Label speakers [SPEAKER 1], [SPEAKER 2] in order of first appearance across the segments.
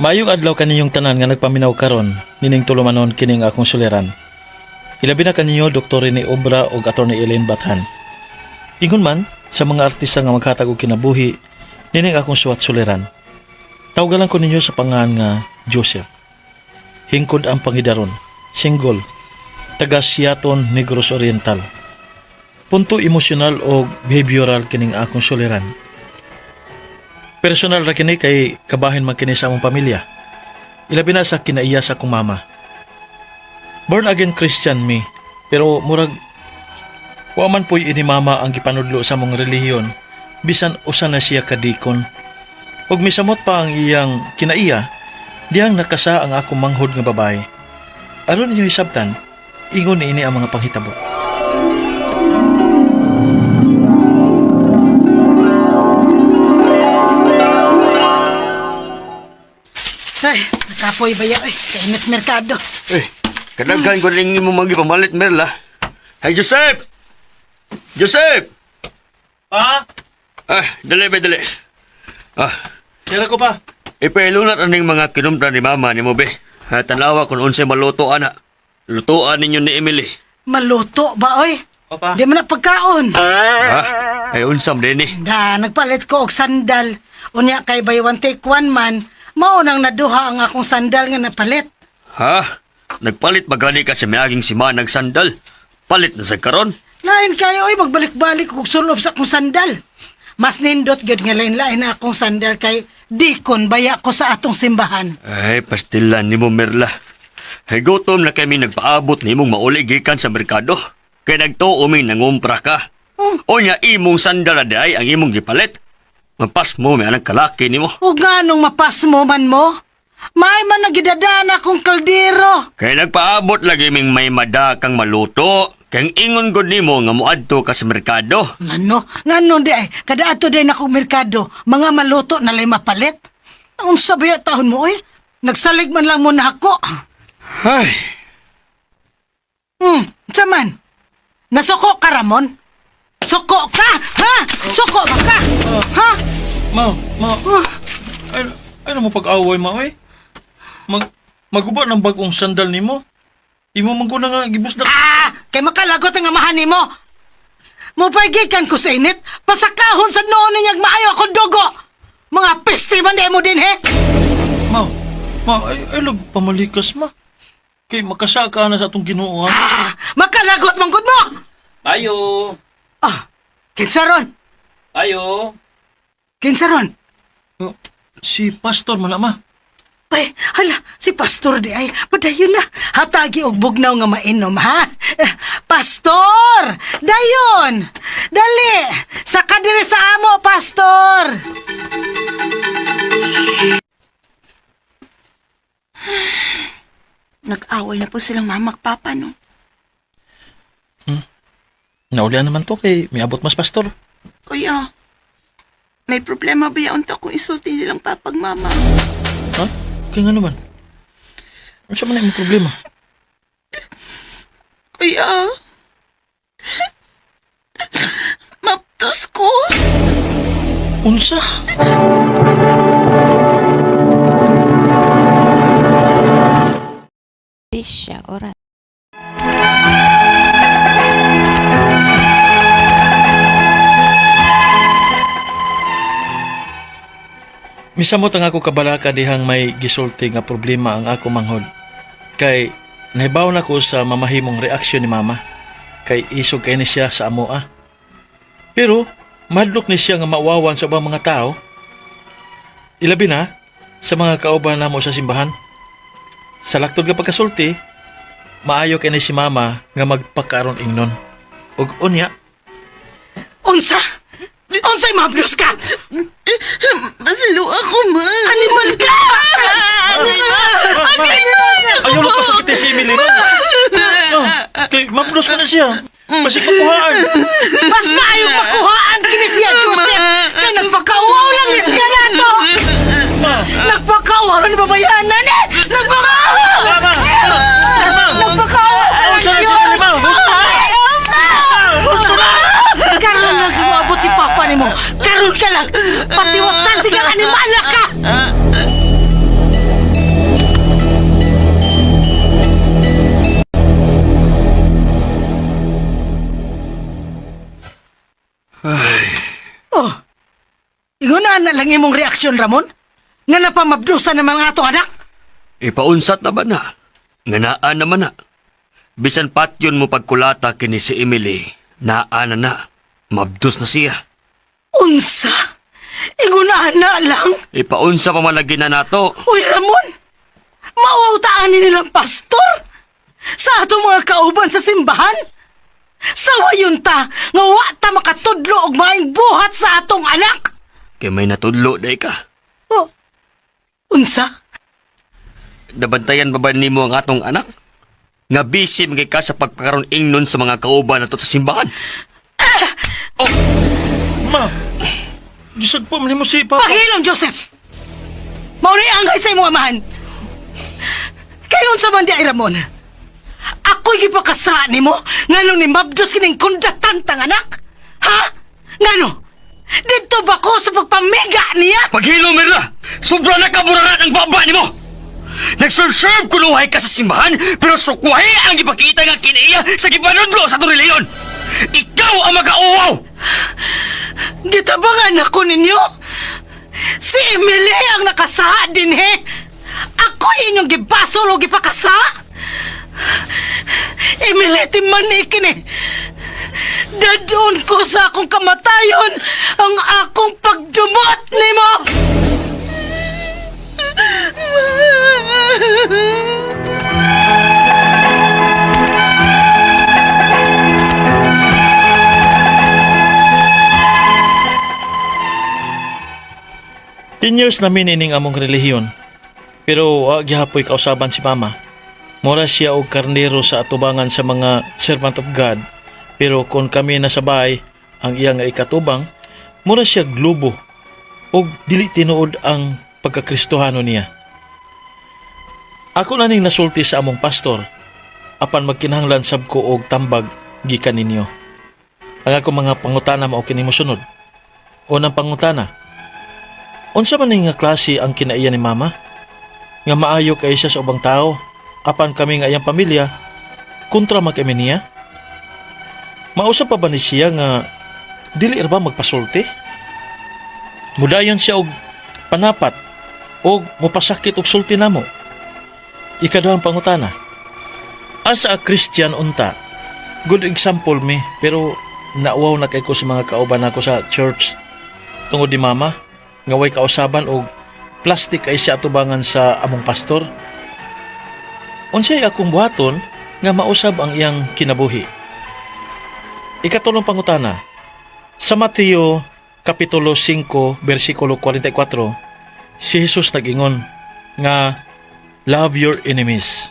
[SPEAKER 1] Maayong adlaw kaninyong tanan nga nagpaminaw karon nining tulumanon kining akong suliran. Ilabi na kaninyo Dr. Rene Obra ug Attorney Elaine Bathan. Ingon man sa mga artista nga maghatag og kinabuhi nining akong suwat suliran. Tawgalan ko ninyo sa pangan nga Joseph. Hingkod ang pangidaron, single, taga Siaton, Negros Oriental. Punto emosyonal o behavioral kining akong suliran. Personal ra kini kay kabahin man kini sa among pamilya. Ilabi na sa kinaiya sa akong mama. Born again Christian mi, pero murag wa man po'y ini mama ang gipanudlo sa among relihiyon, bisan usa na siya ka dikon. Ug misamot pa ang iyang kinaiya, dihang nakasa ang akong manghod nga babae. Aron ninyo hisabtan, ingon niini ang mga panghitabo.
[SPEAKER 2] Ay, nakapoy ba ya? Ay, kainit sa merkado.
[SPEAKER 3] Eh, kadaghan ko rin mo magipamalit, Merla. Hey, Joseph! Joseph!
[SPEAKER 1] Pa?
[SPEAKER 3] Ah, dali ba, dali. Ah,
[SPEAKER 1] Tira ko pa.
[SPEAKER 3] ipahilunat aning mga kinumpra ni mama ni mo, be. Ha, tanawa kung unsay maluto, ana. Lutuan ninyo ni Emily.
[SPEAKER 2] Maluto ba, oy?
[SPEAKER 1] Opa.
[SPEAKER 2] Di man na pagkaon.
[SPEAKER 3] Ha? Ay, unsam din eh.
[SPEAKER 2] Da, nagpalit ko og sandal. Unya kay buy one take one man, mao nang naduha ang akong sandal nga napalit.
[SPEAKER 3] Ha? Nagpalit ba gani ka sa miaging si nagsandal? Palit na sa karon?
[SPEAKER 2] Lain kayo, oy, magbalik-balik og sulob sa akong sandal. Mas nindot gyud nga lain-lain na akong sandal kay dikon baya ko sa atong simbahan.
[SPEAKER 3] Ay, pastilan ni mo, Merla. Ay, gutom na kami nagpaabot ni imong mauli gikan sa merkado. Kay nagtuo mi nangumpra ka. O nya imong sandal na diay ang imong gipalit. Mapas mo may anang kalaki nimo.
[SPEAKER 2] O nganong mapasmo man mo? May man nagidadaan akong kaldero.
[SPEAKER 3] Kay nagpaabot lagi ming may mada kang maluto. Kay ang ingon gud nimo nga moadto ka sa merkado.
[SPEAKER 2] Ngano? Ngano di ay? Kada ato day na akong merkado, mga maluto na lay mapalit. Ang unsa ba ya taon mo, oy? Nagsalig man lang mo na ako.
[SPEAKER 3] Ay,
[SPEAKER 2] Unsa man? Nasuko ka, Ramon? Suko ka! Ha? Suko ba ka? Ha?
[SPEAKER 1] Ma, ma, ay, ay mo pag-away, ma, oy. Maguba ng bagong sandal nimo. Imo man ko na nga gibusdak.
[SPEAKER 2] Ah! Kay makalagot ang amahan nimo. Mupaygikan ko sa init, pasakahon sa noon ninyag maayo akong dugo. Mga peste man di mo din, he?
[SPEAKER 1] Ma, ma, ay, ay lag pamalikas, ma. Kay makasaka na sa atong Ginoo, ha?
[SPEAKER 2] Ah! Makalagot man gud mo!
[SPEAKER 3] Ayo.
[SPEAKER 2] Ah! Kinsa ron?
[SPEAKER 3] Ayo.
[SPEAKER 2] Kinsa ron?
[SPEAKER 1] Oh, si Pastor man na, ma.
[SPEAKER 2] Ay, hala, si Pastor di ay, padayon na. Hatagi og bugnaw nga mainom, ha? Eh, Pastor! Dayon! Dali! Saka diri sa amo, Pastor!
[SPEAKER 4] Nag-away na po silang mama at papa, no?
[SPEAKER 1] Naulian naman to kay miabot mas pastor.
[SPEAKER 4] Kuya, may problema ba yaon ta kung isulti nilang papag mama?
[SPEAKER 1] Ha? Kaya nga naman. Ano sa man imong problema?
[SPEAKER 4] Kuya, maptos ko.
[SPEAKER 1] Unsa?
[SPEAKER 5] Tisha oras.
[SPEAKER 1] Misamot ang ako kabalaka dihang may gisulti nga problema ang ako manghod. Kay nahibaw na ko sa mamahimong reaksyon ni mama. Kay isog kay ni siya sa amoa. Pero madlok ni siya nga mawawan sa ubang mga tao. Ilabi na sa mga kauban namo sa simbahan. Sa laktod nga pagkasulti, maayo kay ni si mama nga magpakaron ingnon. Ug unya,
[SPEAKER 2] Unsa? Unsay maplos ka?
[SPEAKER 4] Basilo ako, ma.
[SPEAKER 2] Animal ka!
[SPEAKER 1] Ayaw lang pasakit si Emily. No, kay mablos man na siya. Basig makuhaan.
[SPEAKER 2] Mas maayong makuhaan kini siya, Joseph! Kay nagpakauaw lang ni siya nato! Nagpakauaw lang ni babayanan eh! Nagpakauaw!
[SPEAKER 1] Mama!
[SPEAKER 2] Nagpakauaw lang
[SPEAKER 1] Unsa na si
[SPEAKER 2] yun!
[SPEAKER 1] Emily, ma? Gusto na!
[SPEAKER 2] Karon lang sumabot si Papa nimo. Karon ka lang. Patiwasan tigang animala ka. Oh, inguna na lang imong reaksyon, Ramon? Nga napamabdusan ng mga atong anak?
[SPEAKER 3] Ipaunsat na ba na? Nga naa naman na. Bisan patyon mo pagkulata kini si Emily, naa na na. Mabdos na siya.
[SPEAKER 2] Unsa? Inguna na lang?
[SPEAKER 3] Ipaunsa pa man lagi na nato.
[SPEAKER 2] Uy, Ramon! Mauautaan ni nilang pastor? Sa atong mga kauban sa simbahan? Sawayon ta, nga wa ta makatudlo og maayong buhat sa atong anak!
[SPEAKER 3] Kay may natudlo day ka.
[SPEAKER 2] Oh, unsa?
[SPEAKER 3] Nabantayan ba ba nimo ang atong anak? Nga busy man kay ka sa pagpakaroon ingnon sa mga kauban nato sa simbahan.
[SPEAKER 1] Ma! Gisagpo man nimo si Papa.
[SPEAKER 2] Pahilom, Joseph! Mauni angay sa imong amahan. Kay unsa man di ay Ramon? Ako'y gipakasa nimo nganong ni Mabdos kining kundatantang anak? Ha? Ngano? Didto ba ko sa pagpamiga niya?
[SPEAKER 3] Paghilom, Merla! Sobra na kaburaran ang baba nimo! Nagserve-serve kunuhay ka sa simbahan, pero sukwahi ang ipakita nga kinaiya sa gipanudlo sa atong reliyon! Ikaw ang magauwaw!
[SPEAKER 2] Gitabangan ako ninyo? Si Emily ang nakasaha din he. Ako inyong gibasol o gipakasa? Emily, timanik ni. Dadun ko sa akong kamatayon ang akong pagdumot nimo.
[SPEAKER 1] 10 years namin ining among relihiyon. Pero wa gihapoy kausaban si Mama. Mura siya og karnero sa atubangan sa mga servant of God. Pero kung kami nasa bahay, ang iya nga ikatubang, mura siya globo og dili tinuod ang pagkakristohano niya. Ako na ning nasulti sa among pastor, apan magkinahanglan sab ko og tambag gikan ninyo. Ang akong mga pangutana mao kini mosunod. Unang pangutana, unsa man ni nga klase ang kinaiya ni Mama? Nga maayo kay siya sa ubang tao, apan kami nga iyang pamilya, kontra man kami niya? Mausap pa ba ni siya nga dili ra ba magpasulti? Mudayon siya og panapat og mupasakit og sulti namo. Ikaduhang pangutana. As a Christian unta, good example mi, pero nauwaw na kay ko sa mga kauban nako sa church tungod ni Mama nga way kausaban og plastic kay siya atubangan sa among pastor. Unsay akong buhaton nga mausab ang iyang kinabuhi? Ikatulong pangutana. Sa Mateo Kapitulo 5 versikulo 44, si Jesus nag-ingon nga "Love your enemies."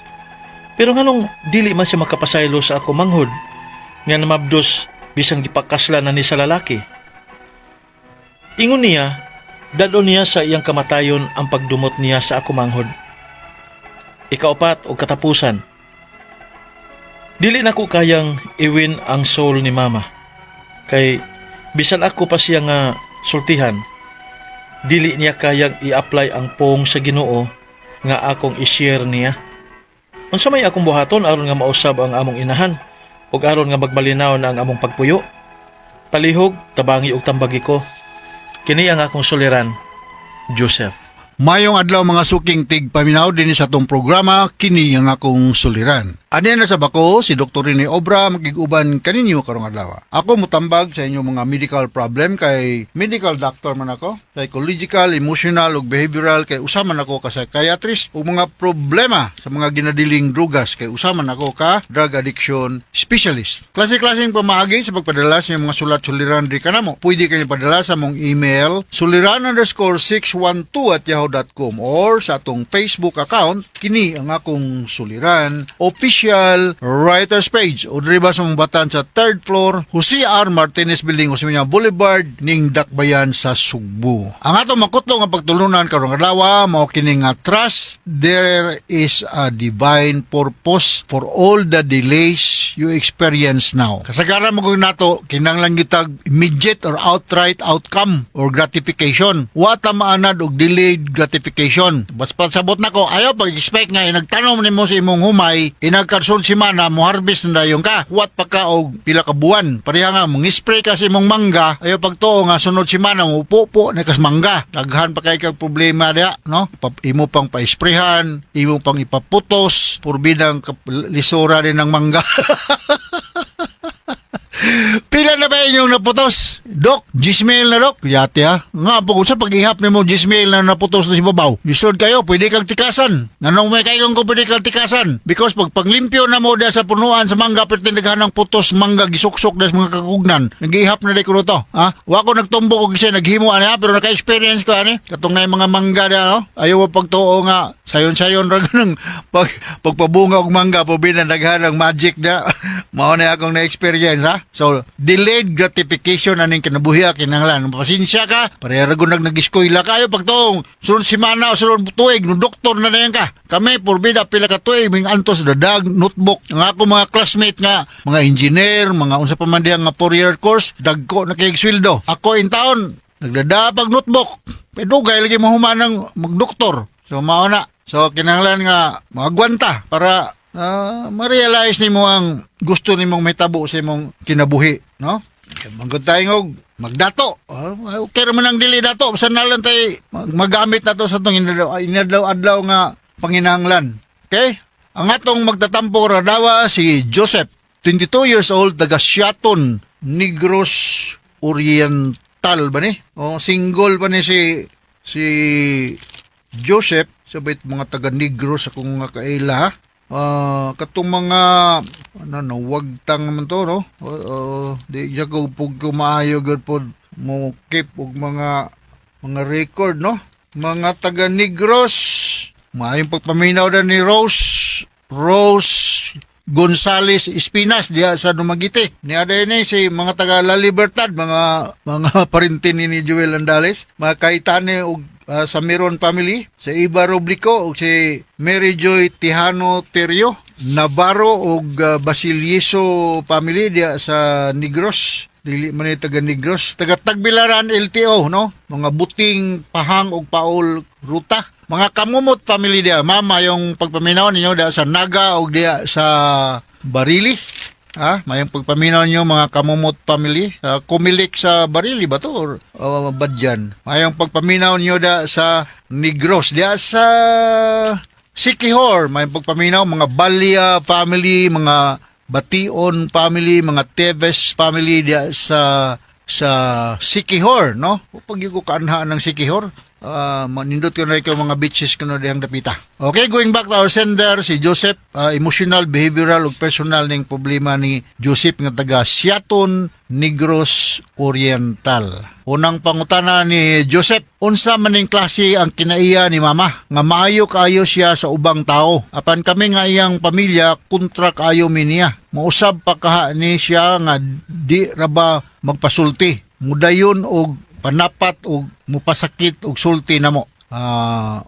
[SPEAKER 1] Pero nganong dili man siya makapasaylo sa ako manghod nga namabdos bisan gipakasla na ni sa lalaki? Ingon niya, dad-on niya sa iyang kamatayon ang pagdumot niya sa ako manghod. Ikaupat o katapusan, dili na ko kayang i-win ang soul ni Mama. Kay bisan ako pa siya nga sultihan, dili niya kayang i-apply ang pong sa Ginoo nga akong i-share niya. Unsa may akong buhaton aron nga mausab ang among inahan ug aron nga magmalinaw na ang among pagpuyo? Palihog, tabangi og tambagi ko. Kini ang akong suliran, Joseph.
[SPEAKER 5] Mayong adlaw, mga suking tigpaminaw, dinhi sa atong programa "Kini ang Akong Suliran". Ani na sa bako si Dr. Rene Obra, makig-uban kaninyo karong adlaw. Ako mutambag sa inyong mga medical problem kay medical doctor man ako, psychological, emotional ug behavioral kay usa man ako ka psychiatrist, ug mga problema sa mga ginadiling drugas kay usa man ako ka drug addiction specialist. Klase-klaseng pamaagi sa pagpadala sa inyong mga sulat suliran diri kanamo. Pwede kayo padala sa among email suliran_612@yahoo.com or sa atong Facebook account, "Kini ang Akong Suliran Official Writers Page, o diri ba sa mong batan sa third floor, Jose R. Martinez Building, Osmeña Boulevard, ning Dakbayan sa Sugbo. Ang atong makutlo nga pagtulunan karong adlaw mao kini nga "Trust there is a divine purpose for all the delays you experience now." Kasagaran mo kung nato kinahanglan gitag immediate or outright outcome or gratification. Wa ta maanad og delayed gratification. Bas pasabot nako, ayaw pag-expect nga inagtanom nimo sa imong humay, inag ka sunod semana mo harvest na dayon ka. Huwat pa ka og pila ka buwan. Pareha nga mong spray ka sa imong mangga, ayo pagtuo nga sunod semana mo pupo na kas mangga. Daghan pa kay kag problema diha, no? Imo pang pa-sprayhan, imo pang ipaputos, purbidang lisura din ng mangga. Pila na ba inyong naputos? Dok, Gismail na, dok. Yate ha. Nga po, sa pag-ihap nimo Gismail na naputos na si babaw. Lisod kayo, pwede kang tikasan. Nanong may kayong ko pwede kang tikasan? Because pag paglimpyo na mo diya sa punuan sa mangga, perti naghan ng putos mangga, gisuksok na sa mga kakugnan. Nag-ihap na di ko to. Ha? Wa ko nagtumbok og isa, naghimo ani ha, pero naka-experience ko ani. Katong na yung mga mangga diya, no? Ayaw mo pagtuo nga, sayon-sayon ra ganang pagpabunga og mangga, pabina naghan ng magic na. Mao na akong na-experience ha. So, delayed gratification aning kinabuhi kinahanglan. Pasensya ka, pareha ra gud nag-eskwela kayo pagtuong sunod semana o sunod tuig no doktor na dayon ka. Kami porbida pila ka tuig ming antos dadag notebook. Ang ako mga classmate nga mga engineer, mga unsa pa man diha nga 4-year course, dagko na kay sweldo. Ako in taon nagdadapag notebook. Pero dugay lagi mahuman ng magdoktor. So mao na. So kinahanglan nga magwanta para ma-realize nimo ang gusto nimong mahitabo sa imong kinabuhi, no? Manggod tayo og magdato. Okay ra man ang dili dato, basta na lang tay magamit na to sa atong inadlaw-adlaw nga panginahanglan. Okay? Ang atong magtatampo radawa si Joseph, 22 years old, taga Siaton, Negros Oriental ba ni? O single pa ni si si Joseph, sabay mga taga Negros akong nga kaila ha. Katong mga ano no, wagtang naman to, no? Oo, di siya ko pug ko maayo gyud pod mo keep og mga record, no? Mga taga Negros, maayong pagpaminaw na ni Rose Rose Gonzales Espinas diha sa Dumaguete. Niya din ni si mga taga La Libertad, mga parintin ni Joel Andales, mga kaitane og sa Miron family, sa Iba Roblico ug si Mary Joy Tijano Terio, Navarro ug Basilieso family diha sa Negros. Dili man ni taga Negros, taga Tagbilaran LTO, no? Mga Buting, Pahang ug Paul Ruta. Mga Kamumot family diha, mama yung pagpaminaw ninyo diha sa Naga ug diha sa Barili. Ha, mayong pagpaminaw ninyo mga Kamumot family, Kumilik sa Barili ba to or Badyan? Mayong pagpaminaw ninyo diha sa Negros, diha sa Sikihor, mayong pagpaminaw mga Balia family, mga Bation family, mga Teves family diha sa Sikihor, no? Pag ko kaanhaan ng Sikihor, manindot ko na ikaw mga beaches ko na dihang dapita. Okay, going back to our sender, si Joseph, emotional, behavioral ug personal ning problema ni Joseph nga taga Siaton, Negros Oriental. Unang pangutana ni Joseph, unsa man ning klase ang kinaiya ni mama nga maayo kaayo siya sa ubang tao. Apan kami nga iyang pamilya kontra kaayo mi niya. Mausab pa kaha ni siya nga di ra ba magpasulti. Mudayon og panapat og mupasakit og sulti namo.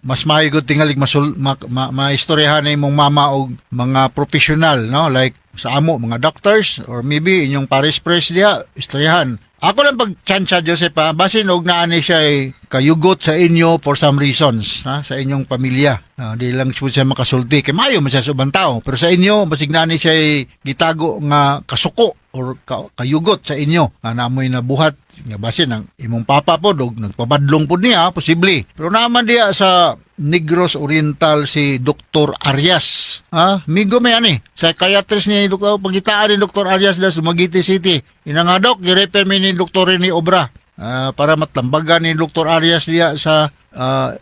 [SPEAKER 5] Mas maayo gud tingalig maistoryahan na imong mama og mga professional, no, like sa amo mga doctors or maybe inyong parish priest diha istoryahan. Ako lang pagtsansya, Joseph ha, basin og naa ni siya ay kayugot sa inyo for some reasons ha, sa inyong pamilya. Di lang po siya makasulti kay maayo man siya sa ubang tao, pero sa inyo basig naa ni siya ay gitago nga kasuko or kayugot sa inyo nga namoy nabuhat nga basin ang imong papa po og nagpabadlong pod niya posible. Pero naman diya sa Negros Oriental si Dr. Arias ha, migo may ani psychiatrist ni Dr. Pagitaan ni Dr. Arias das Dumaguete City. Ina nga dok, gi-refer mi ni Dr. ni Obra para matlambagan ni Dr. Arias diya sa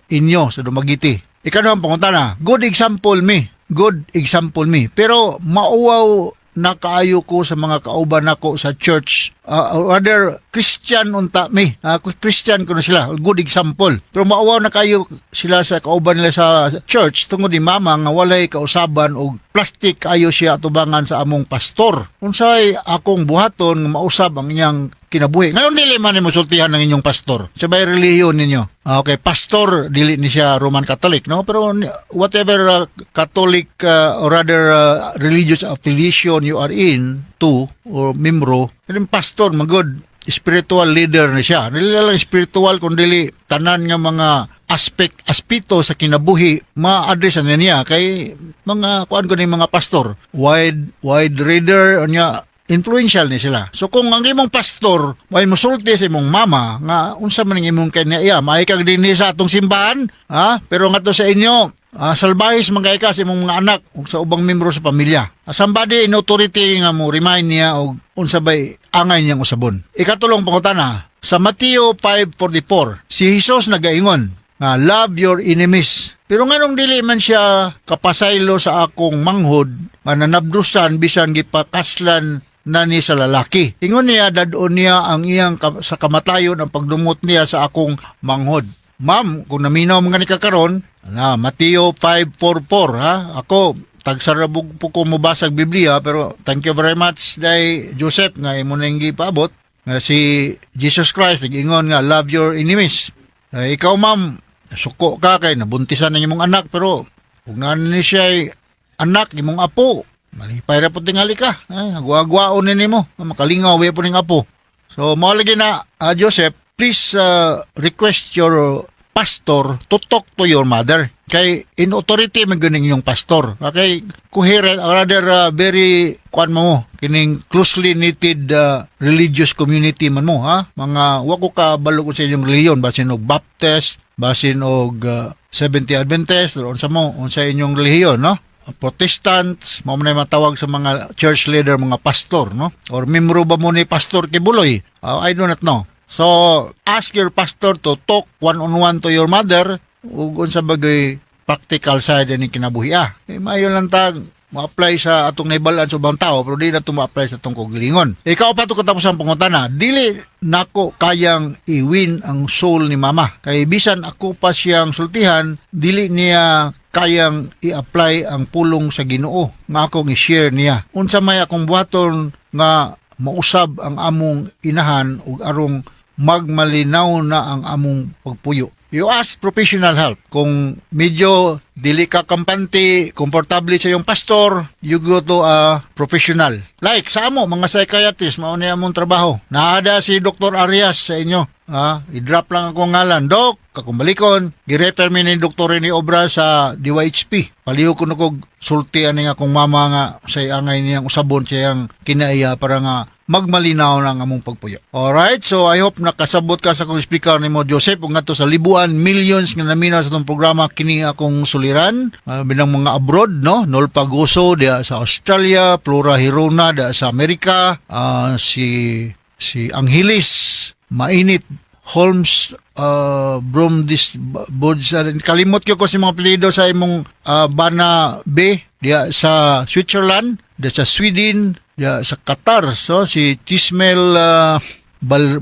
[SPEAKER 5] inyo sa Dumaguete. Ikaw naman pangutana, good example me, good example me, pero mauwaw na kaayo ko sa mga kauban nako sa church. Rather, Christian unta mi. Christian kuno sila, good example. Pero mauwaw na kayo sila sa kauban nila sa church tungod ni mama nga walay kausaban og plastic kayo siya atubangan sa among pastor. Unsay akong buhaton nga mausab ang iyang kinabuhi? Ngayon dili man nimo sultihan ng inyong pastor. Sa bay relihiyon ninyo. Okay, pastor dili ni siya Roman Catholic, no? Pero whatever Catholic or rather religious affiliation you are in to or membro, yung pastor magod spiritual leader ni siya. Dili lang spiritual kun dili tanan nga mga aspect aspito sa kinabuhi ma-address na niya kay mga kuan ko ni mga pastor, wide wide reader unya influential ni sila. So kung ang imong pastor may musulti sa imong mama nga unsa man ang imong kaniya, maay kag dinhi sa atong simbahan, ha? Pero ngadto sa inyo, salbahis man kay ka sa imong mga anak ug sa ubang membro sa pamilya. Somebody in authority nga mo remind niya og unsa bay angay niyang usabon. Ikatulong pangutana, sa Mateo 5:44, si Jesus nagaingon nga love your enemies. Pero nganong dili man siya kapasaylo sa akong manghod nga nanabdusan bisan gipakaslan na ni sa lalaki? Ingon niya, dadon niya ang iyang sa kamatayon ang pagdumot niya sa akong manghod. Ma'am, kung naminaw mga ni kakaron, na Mateo 5:44, ha. Ako tagsarabog po ko mobasag Biblia, pero thank you very much day Joseph nga imo nang gipaabot nga si Jesus Christ nag-ingon nga love your enemies. Eh, ikaw, ma'am, suko ka kay nabuntisan na imong anak, pero kung naa ni siya ay anak imong apo, malipay ra po tingali ka. Ay, agwa-agwaon ni nimo. Makalingaw po ning apo. So, mao lagi na, Joseph, please request your pastor to talk to your mother. Kay in authority man gyud yung pastor. Okay, coherent or rather very kuan mo kining closely knitted religious community man mo, ha. Mga wa ko ka balo ko sa inyong relihiyon, basin og Baptist, basin og Seventh Adventist or unsa mo, unsa inyong relihiyon, no? Protestants, mao man ay matawag sa mga church leader, mga pastor, no? Or membro ba mo ni Pastor Kibuloy? I do not know. So, ask your pastor to talk one-on-one to your mother ug unsa bagay practical side ni kinabuhi, ah. Eh, maayo lang tag ma-apply sa atong nahibalan sa ubang tao, pero di na ito ma-apply sa atong kaugalingon. Ikaw pa ito katapos ang pangutana, dili nako kayang i-win ang soul ni mama. Kay bisan ako pa siyang sultihan, dili niya kayang i-apply ang pulong sa Ginoo nga akong i-share niya. Unsa may akong buhaton nga mausab ang among inahan ug arong magmalinaw na ang among pagpuyo? You ask professional help. Kung medyo dili ka kampante, komportable sa iyong pastor, you go to a professional. Like sa amo, mga psychiatrist, mao ni among trabaho. Naada si Dr. Arias sa inyo. Ah, i-drop lang ako ngalan. Dok, kakong balikon, gi-refer mi ni Dr. Rene Obra sa DYHP. Palihog ko kog sulti ani nga akong mama nga sa angay niyang usabon siyang kinaiya para nga magmalinaw na ang among pagpuyo. Alright, so I hope nakasabot ka sa akong speaker nimo, Joseph, ug ngadto sa libuan millions nga naminaw sa atong programa kini akong suliran, bilang mga abroad, no? Nol Paguso diya sa Australia, Flora Hirona diya sa Amerika, si Angelis Mainit Holmes Brom this boards, kalimot ko si mga apelyido sa imong bana B diya sa Switzerland, diya sa Sweden, diya sa Qatar. So si Tismel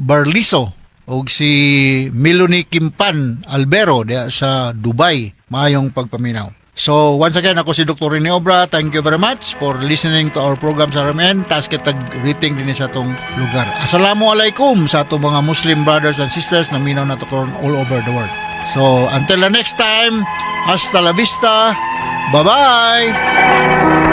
[SPEAKER 5] Barliso og si Melanie Kimpan Albero diya sa Dubai. Maayong pagpaminaw. So, once again, ako si Dr. Rene Obra. Thank you very much for listening to our program sa RMN. Taas kitag rating din sa atong lugar. Assalamualaikum sa atong mga Muslim brothers and sisters na minaw na to karon all over the world. So, until the next time, hasta la vista. Bye-bye!